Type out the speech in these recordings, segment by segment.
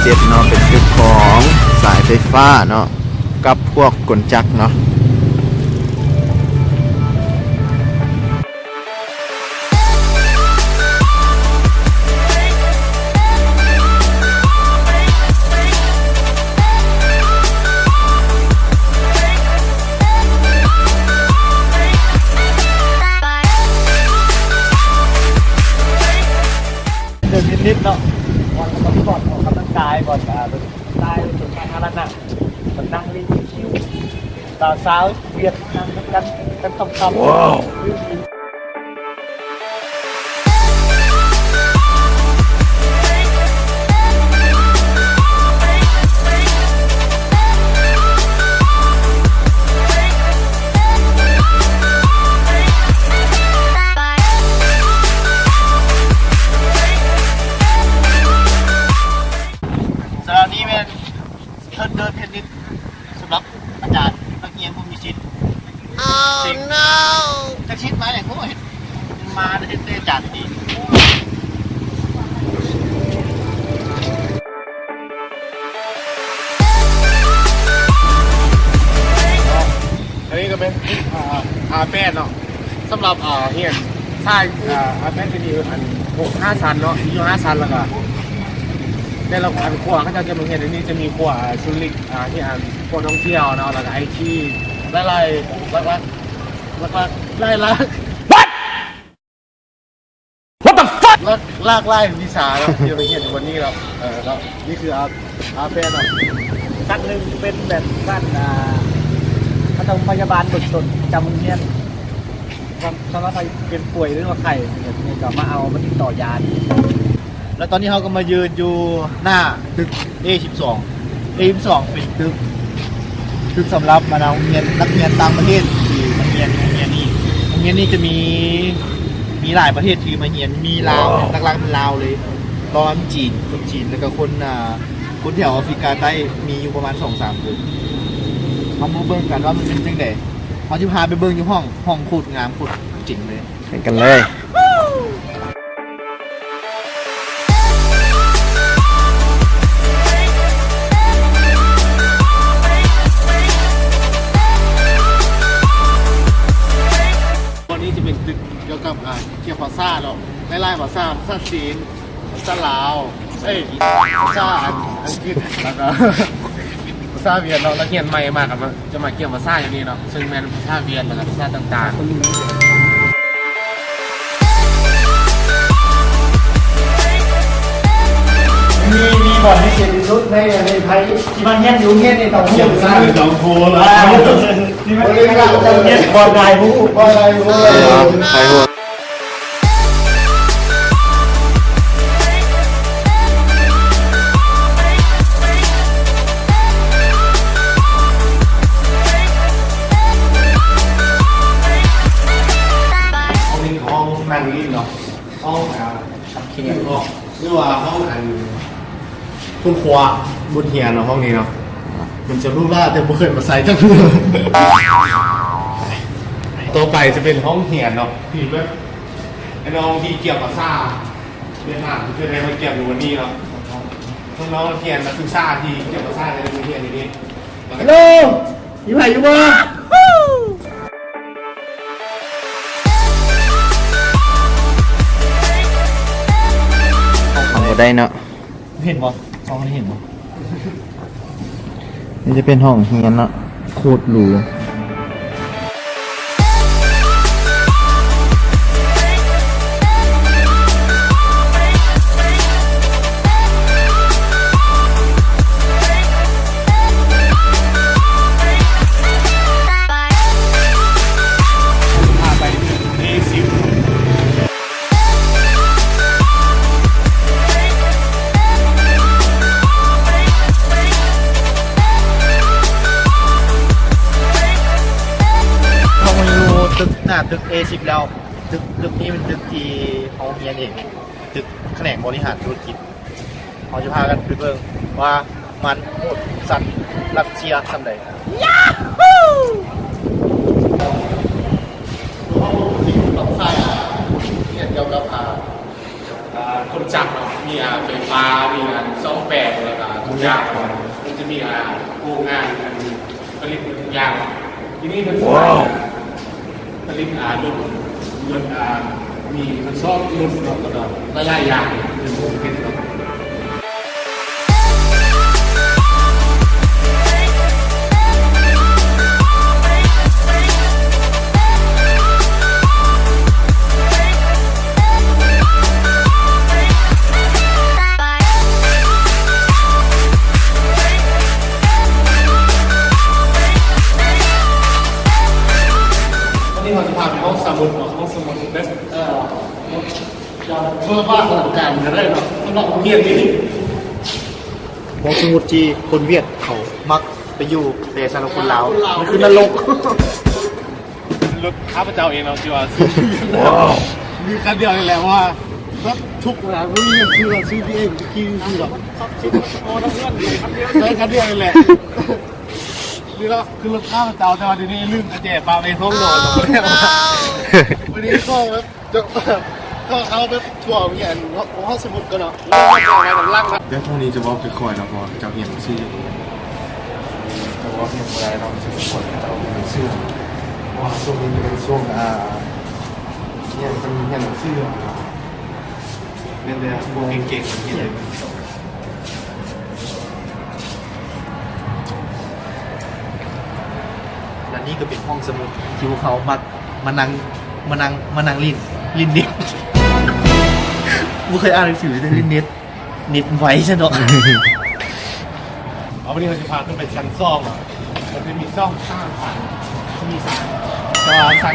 ເຈັດເນາະ ເປັນຕຶກຂອງສາຍໄຟຟ້າເນາະ ກັບພວກກົນຈັກເນາະ. ເດີນນິດໆເນາະ ອອກກຳລັງກາຍ ອອກກຳລັງກາຍ ບ່ອນ ອ່າ ສະໄຕລ໌ສວນສາທາລະນະ ນັ່ງຫຼິ້ນຊິວໆ ສາວໆຫວຽດນາມນຳກັນ ກັນຄ່ຳໆ. ສຳລັບນີ້ແມ່ນ ເທິນເດີນເທນນິດ ສຳລັບອາຈານ ນັກຮຽນຜູ້ມີສິດ. ໂອ້ ໂນ ຈັກສິດມາແຫຼະ ໂອ້ຍ ມາເຮັດແຕ່ອາຈານດີ. ອັນນີ້ກໍເປັນ ອ່າ ອາແປດເນາະ ສຳລັບ ອ່າ ຮຽນສາຍ ອ່າ ອາແປດກໍມີ ອັນ ຫົກ ຫ້າຊັ້ນເນາະ ມີຢູ່ຫ້າຊັ້ນ ແລ້ວກໍ ແຕ່ລະອັນ ຂົວເຂົາເຈົ້າຈະມາຮຽນ ອັນນີ້ຈະມີຂົວ ອ່າ ຊຸລິກ ອ່າ ຮຽນ ອ່າ ຂົວທ່ອງທ່ຽວເນາະ ແລ້ວກໍໄອທີ ຫຼາຍໆ ຫຼັກໆ ຫຼັກໆ ຫຼາຍໆ What? What the fuck? ຫຼາກ ຫຼາກຫຼາຍວິຊາເນາະ ທີ່ໄປຮຽນຢູ່ວັນນີ້ເນາະ. ເອີ ເນາະ ນີ້ຄືອາ ອາແປດເນາະ ຊັ້ນໜຶ່ງເປັນແບບຊັ້ນ ອ່າ ປະຖົມພະຍາບານເບື້ອງຕົ້ນປະຈຳໂຮງຮຽນ ສຳລັບໃຜເຈັບປ່ວຍ ຫຼືວ່າໄຂ້ ນີ້ກໍມາເອົາ ມາຕິດຕໍ່ຢາ. ແລ້ວຕອນນີ້ເຮົາກໍມາຢືນຢູ່ໜ້າຕຶກ ເອສິບສອງ ເອສິບສອງ ເປັນຕຶກ ຕຶກສຳລັບບັນດາໂຮງຮຽນ ນັກຮຽນຕ່າງປະເທດທີ່ມາຮຽນໂຮງຮຽນນີ້. ໂຮງຮຽນນີ້ຈະມີ ມີຫຼາຍປະເທດທີ່ມາຮຽນ ມີລາວ ຫຼັກໆເປັນລາວເລີຍ ຕໍ່ມາຈີນ ຄົນຈີນ ແລ້ວກໍຄົນ ອ່າ ຄົນແຖວອາຟຣິກາໃຕ້ ມີຢູ່ປະມານສອງສາມຄົນ. ເຮົາມາເບິ່ງກັນວ່າມັນເປັນຈັ່ງໃດ. ເຮົາຊິພາໄປເບິ່ງຢູ່ຫ້ອງ ຫ້ອງໂຄດງາມ ໂຄດເຈັງເລີຍ. ໄປກັນເລີຍ. ຕົວນີ້ຈະເປັນຕຶກກ່ຽວກັບ ອ່າ ກ່ຽວພາສາເນາະ ຫຼາຍໆພາສາ ພາສາຈີນ ພາສາລາວ ເອີຍ ພາສາອັງກິດ ແລ້ວກໍພາສາຫວຽດເນາະ. ນັກຮຽນໃໝ່ມາກໍຈະມາກ່ຽວພາສາຢູ່ນີ້ເນາະ ເຊິ່ງແມ່ນພາສາຫວຽດ ແລ້ວກໍພາສາຕ່າງໆ. ມີ ມີບ່ອນພິເສດທີ່ສຸດໃນ ໃນໄທ ທີ່ມາຮຽນຢູ່ໂຮງຮຽນນີ້ຕ້ອງຮູ້ ຕ້ອງຮູ້. ບໍ່ໄດ້ຮູ້ ບໍ່ໄດ້ຮູ້ ໄດ້ຮູ້. ຫ້ອງນີ້ຫ້ອງນັ່ງຫຼິ້ນເນາະ ຫ້ອງ ອ່າ ເຂດເນາະ ຫຼືວ່າຫ້ອງອັນ ຄົ້ນຄວ້າບົດຮຽນເນາະ ຫ້ອງນີ້ເນາະ. ມັນຈະຫຼູຫຼາ ແຕ່ບໍ່ເຄີຍມາໃຊ້ຈັກເທື່ອ. ຕໍ່ໄປຈະເປັນຫ້ອງຮຽນເນາະ ທີ່ແບບໄອ້ນ້ອງທີ່ກ່ຽວພາສາຫວຽດນາມ ທີ່ເຄີຍໄດ້ມາກ່ຽວຢູ່ວັນນີ້ເນາະ. ນ້ອງໆນັກຮຽນນັກສຶກສາທີ່ກ່ຽວພາສາໄດ້ມາຮຽນຢູ່ນີ້. ເຮັລໂລ ມີໃຜຢູ່ບໍ່? ເຂົ້າບໍ່ໄດ້ເນາະ. ເຫັນບໍ່? ຊ່ອງນີ້ເຫັນບໍ່? ນີ້ຈະເປັນຫ້ອງຮຽນເນາະ ໂຄດຫຼູ. ເຮົາມາຢູ່ຕຶກ ໜ້າຕຶກ ເອສິບ ແລ້ວ. ຕຶກ ຕຶກນີ້ເປັນຕຶກທີ່ເຮົາຮຽນເອງ ຕຶກຂະແໜງບໍລິຫານທຸລະກິດ. ເຮົາຈະພາກັນໄປເບິ່ງວ່າມັນໂຫດສັດລັດເຊຍສ່ຳໃດ. ຮຽນກ່ຽວກັບ ອ່າ ອ່າ ຄົນຈັກເນາະ ມີ ອ່າ ໄຟຟ້າ ມີ ອ່າ ສ້ອມແປງ ແລ້ວກໍ ຢາງ ມັນຈະມີ ອ່າ ໂຮງງານ ອັນ ຜະລິດຢາງ ທີ່ນີ້ເພິ່ນ ວ້າວ ຜະລິດ ອ່າ ລົດ ລົດ ອ່າ ມີທົດສອບລົດເນາະ ແລ້ວກໍຫຼາຍໆຢ່າງ ເປັນໂຮງເຮັດເນາະ. ວັນນີ້ເຮົາຊິພາໄປຫ້ອງສະໝຸດເນາະ ຫ້ອງສະໝຸດແບບ ເອີ ຈະເບິ່ງວ່າອະລັງການກະໄດ້ເນາະ ສຳລັບໂຮງຮຽນນີ້. ຫ້ອງສະໝຸດທີ່ຄົນຫວຽດເຂົາມັກໄປຢູ່ ແຕ່ສຳລັບຄົນລາວ ຄົນລາວ ມັນຄືນະລົກ. ລົດຂ້າພະເຈົ້າເອງເນາະ ທີ່ວ່າຊື້ ມີຄັນດຽວນີ້ແຫຼະ ເພາະວ່າແບບທຸກເວລາ ບໍ່ມີເງິນຊື້ ຊື້ເອງ ຂີ່ຊື່ດອກ ຊັບສິນມັນພໍທັງເຮືອນ ໄດ້ຄັນດຽວນີ້ແຫຼະ. ນີ້ເນາະ ຄືລົດຂ້າພະເຈົ້າ ແຕ່ວ່າດຽວນີ້ລືມກະແຈປະໄວ້ໃນຫ້ອງນອນ ບໍ່ໄດ້ເອົາມາ. ວັນນີ້ກໍແບບ ເຈົ້າ ກໍເອົາແບບທົ່ວ ມີອັນ ຫ້ອງສະໝຸດກ່ອນເນາະ ແລ້ວກໍເອົາໄວ້ນຳຫຼັງນະ. ແຕ່ພວກນີ້ຈະເວົ້າຄ່ອຍໆເນາະ ເພາະວ່າເຂົາເຈົ້າຮຽນໜັງສື ຈະເວົ້າຮຽນບໍ່ໄດ້ເນາະ ຈະບໍ່ຄ່ອຍ ເຂົາເຈົ້າຮຽນໜັງສື ເພາະວ່າຊ່ວງນີ້ຈະເປັນຊ່ວງ ອ່າ ຮຽນ ເພິ່ນຮຽນໜັງສື ແມ່ນແຕ່ພວກເກັ່ງໆຮຽນ. ແລະນີ້ກໍເປັນຫ້ອງສະໝຸດທີ່ພວກເຮົາມັກມານັ່ງ ມານັ່ງ ມານັ່ງຫຼິ້ນ ຫຼິ້ນເນັດ ບໍ່ເຄີຍອ່ານໜັງສື ແຕ່ຫຼິ້ນເນັດ ເນັດໄວຊະເນາະ. ເອົາ ວັນນີ້ເຮົາຊິພາຂຶ້ນໄປຊັ້ນສອງເນາະ ມັນຈະມີສອງ ສາມຊັ້ນ ມີສາມ ແຕ່ວ່າຊັ້ນ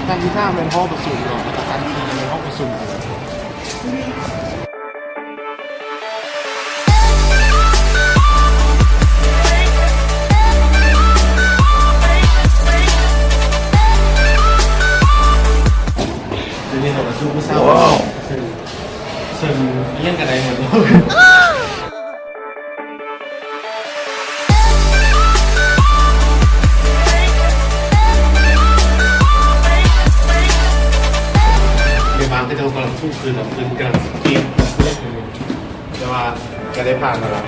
ຊັ້ນທີສາມແມ່ນຫ້ອງປະຊຸມເນາະ ແລ້ວກໍຊັ້ນທີສີ່ແມ່ນຫ້ອງປະຊຸມ. ດຽວນີ້ເຮົາກະສູ່ຜູ້ສາວ ເຊິ່ງ ເຊິ່ງອີ່ຫຍັງກະໄດ້ໝົດ. ເດມານເຂົາເຈົ້າກຳລັງທຸ່ງຄືນເນາະ ເພິ່ນກຳລັງສະກຣີນ ແຕ່ວ່າກະໄດ້ຜ່ານມາແລ້ວ.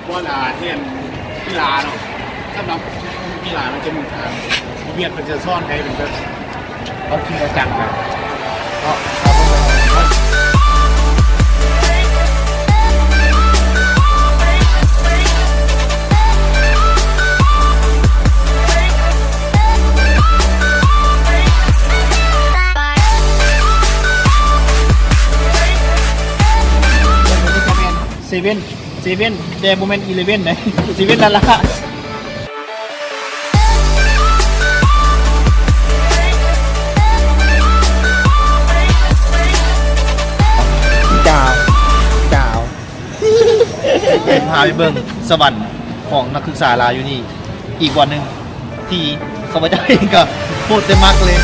ບ່ອນ ອ່າ ຮຽນກິລາເນາະ ສຳລັບກິລາເນາະ ຈະມີ ອ່າ ໂຮງຮຽນເພິ່ນຈະສອນໃຫ້ເປັນແບບເອົາຈິງເອົາຈັງນະເນາະ. ເຊເວັນ ເຊເວັນ ແຕ່ບໍ່ແມ່ນອີເລເວັນໃດ ເຊເວັນລ້ານລ້ານ. ຈ້າວ ຈ້າວ ພາໄປເບິ່ງສະຫວັນຂອງນັກສຶກສາລາວຢູ່ນີ້ ອີກບ່ອນໜຶ່ງທີ່ຂ້າພະເຈົ້າເອງກໍໂຄດແຕ່ມັກເລີຍ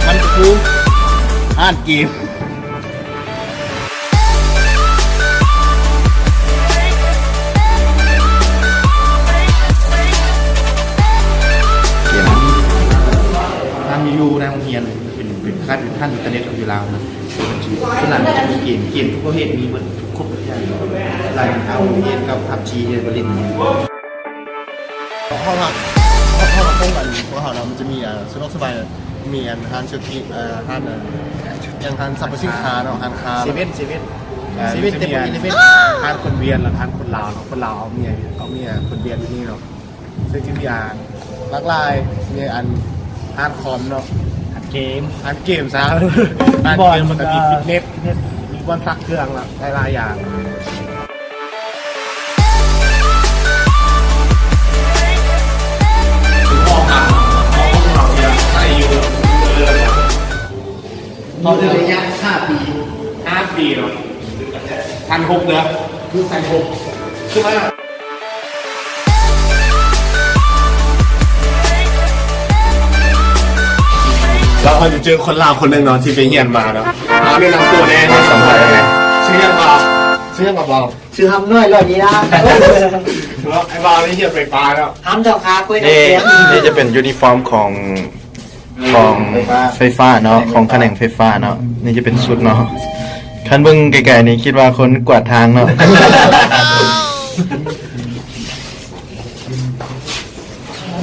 ມັນກໍຄືຮ້ານເກມ. ເກມ ຖ້າມີຢູ່ໃນໂຮງຮຽນ ເປັນ ເປັນຄ້າຍເປັນຮ້ານອິນເຕີເນັດຂອງຢູ່ລາວນະ ສ່ວນຫຼາຍມັນຈະມີເກມ ເກມທຸກປະເພດມີເບິດ ຄົບທຸກຢ່າງ ຫຼາຍເອົາເກມກັບພັບຈີເລີຍໄປຫຼິ້ນ. ຫ້ອງຮັບ ຫ້ອງຮັບຂອງອັນພວກເຮົານະ ມັນຈະມີ ອ່າ ສະດວກສະບາຍ ມີອັນຮ້ານເຊວກີ ເອີ ຮ້ານ ອ່າ ຫຍັງ ຮ້ານສັບພະສິນຄ້າເນາະ ຮ້ານຄ້າ ເຊເວັນ ເຊເວັນ ເອີ ເຊເວັນ ເຕັມ ອີເລເວັນ ຮ້ານຄົນຫວຽດ ແລະ ຮ້ານຄົນລາວເນາະ ຄົນລາວເອົາເມຍ ເອົາເມຍຄົນຫວຽດຢູ່ນີ້ເນາະ. ເຊິ່ງຈະມີ ອ່າ ຫຼາກຫຼາຍ ມີອັນຮ້ານຄອມເນາະ ຮ້ານເກມ ຮ້ານເກມຊະ ຮ້ານເກມ ແລ້ວກໍມີ ອ່າ ຟິດເນັດ ມີບ່ອນຊັກເຄື່ອງ ແລະ ຫຼາຍໆຢ່າງ. ຫ້ອງນ້ຳ ຫ້ອງນ້ຳທີ່ໃຊ້ຢູ່ ເຮົາເຫຼືອໄລຍະຫ້າປີ ຫ້າປີເນາະ ຊັ້ນຫົກເດີ ຢູ່ຊັ້ນຫົກ ຄືວ່າ ແລ້ວເຮົາຈະເຈີຄົນລາວຄົນໜຶ່ງເນາະ ທີ່ໄປຮຽນມາເນາະ ເອົາ ແນະນຳຕົວແດ່ ເຮົາສຳພາດແດ່ ຊື່ຫຍັງກໍ? ເລື່ອງກັບເຮົາ ຊື່ຮຳນ້ອຍຮ້ອຍນີ້ນະ ເນາະ ໄອ້ບ່າວນີ້ຮຽນໄຟຟ້າເນາະ ຮຳເຈົ້າຄາຄຸຍນຳ ນີ້ ແກ ນີ້ຈະເປັນຢູນິຟອມຂອງ ຂອງໄຟຟ້າ ໄຟຟ້າເນາະ ຂອງຂະແໜງໄຟຟ້າເນາະ ນີ້ຈະເປັນຊຸດເນາະ ຄັນເບິ່ງໄກໆນີ້ຄິດວ່າຄົນກວາດທາງເນາະ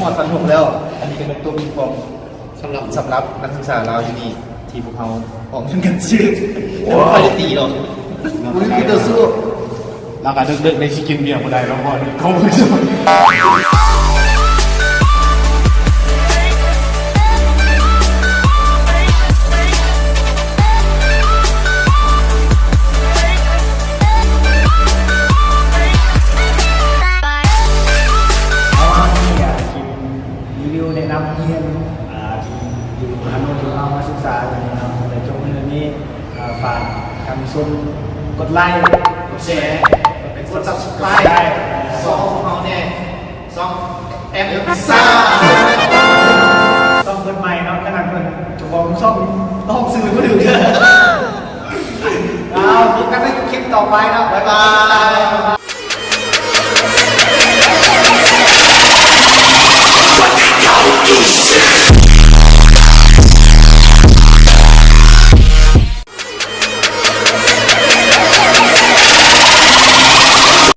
ຮອດຊັ້ນຫົກແລ້ວ ອັນນີ້ກໍເປັນຕົວປິງປອງ ສຳລັບ ສຳລັບນັກສຶກສາລາວຢູ່ນີ້ ທີ່ພວກເຮົາອອກເງິນກັນຊື້ ບໍ່ຄ່ອຍໄດ້ຕີດອກ ອຸ້ຍ ຄືເຈົ້າສູ້ ລາວກໍເລິກໆ ໄດ້ຊິກິນເບຍບໍ່ໄດ້ແລ້ວ ເພາະເຂົາເບິ່ງ ເຮົາມາທີ່ ອ່າ ທີ່ຣີວິວແນະນຳໂຮງຮຽນ ອ່າ ທີ່ຢູ່ຮາໂນຍ ທີ່ເຮົາມາສຶກສາຢູ່ນີ້ເນາະ ແລະ ຈົບມື້ນີ້ ອ່າ ຝາກທ່ານຜູ້ຊົມກົດໄລ ກົດແຊ ແລະ ກົດ Subscribe ຊ່ອງຂອງເຮົາແດ່ ຊ່ອງ ເອັມ ຊາ ຊ່ອງເພິ່ນໃໝ່ເນາະ ຂະໜາດເພິ່ນເຈົ້າຂອງຊ່ອງຮ້ອງຊື່ບໍ່ຖືກ ເອົາ ພົບກັນໃນຄລິບຕໍ່ໄປເນາະ ບາຍບາຍ.